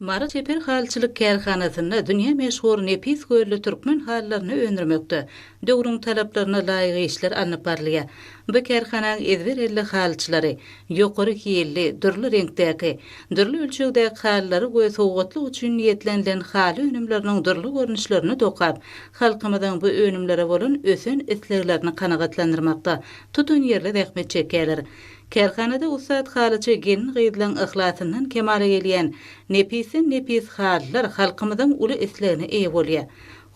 Mary çeper halyçylyk kärhanasynda dünýä meşhur nepis gölli türkmen halylaryny öndürmekde döwrüň talaplaryna laýyk işler alnyp barylýar. Bu kärhanaň ezber elli halyçylary ýokary hilli, dürli reňkdäki, dürli ölçegdäki halylary we sowgatlyk üçin niýetlenilen haly önümleriniň dürli görnüşlerini dokap, halkymyzyň bu önümlere bolan ösen isleglerini kanagatlandyrmakda tutanýerli zähmet çekýärler. Kärhanada ussat halyçy gelin-gyzlaň yhlasyndan kemala gelýän nepisden-nepis halylar halkymyzyň uly islegine eýe bolýar.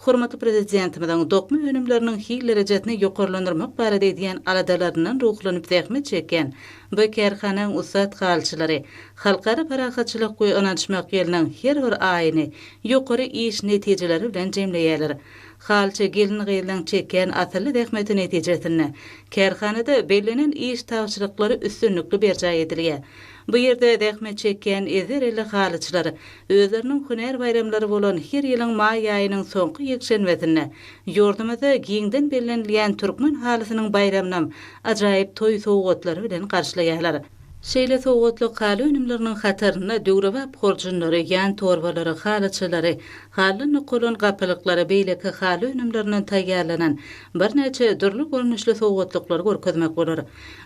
Hormatly Prezidentimiziň dokma önümleriniň hil derejesini ýokarlandyrmak barada edýän aladalaryndan ruhlanyp zähmet çekýän bu kärhanaň ussat halyçylary Halkara parahatçylyk we ynanyşmak ýylynyň her bir aýyny ýokary iş netijeleri bilen jemleýärler. Halyçy gelin-gyzlaň çekýän asylly zähmeti netijesinde, kärhanada bellenen iş tabşyryklary üstünlikli berjaý edilýär. Bu ýerde zähmet çekýän ezber elli halyçylar özleriniň hünär baýramlary bolan her ýylyň maý aýynyň soňky ýekşenbesinde ýurdumyzda giňden bellenilýän Türkmen halysynyň baýramynam ajaýyp toý sowgatlary bilen garşylaýarlar. Şeýle sowgatlyk haly önümleriniň hatarynda döwrebap horjunlary, ýan torbalary, halyçalary, halydan dokalan gapylyklary, beýleki haly önümlerinden taýýarlanan birnäçe dürli görnüşli sowgatlyklary görkezmek bolar.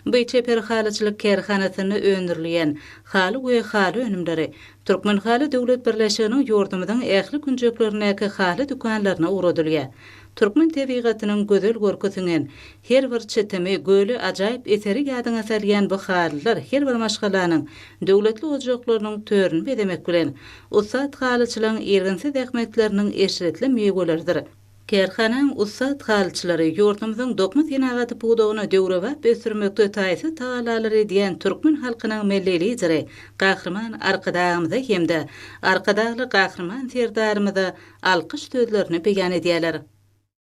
Bu çeper halyçylyk kärhanasynda öndürilýän haly we haly önümleri Türkmenhaly döwlet birleşiginiň ýurdumyzyň ähli künjeklerindäki haly dükanlaryna ugradylýar. Türkmen tebigatynyň gözel görki siňen, her bir çitimi, göli ajaýyp eseri ýadyňa salýan bu halylar her bir maşgalanyň döwletli ojaklarynyň törüni bezemek bilen, ussat halyçylaryň irginsiz zähmetleriniň eşretli miweleridir. Kärhanaň ussat halyçylary ýurdumyzyň dokma senagaty pudagyny döwrebap ösdürmekde taýsyz tagallalary edýän türkmen halkynyň Milli Lideri Gahryman Arkadagymyza hem-de Arkadagly Gahryman Serdarymyza alkyş sözlerini beýan edýärler.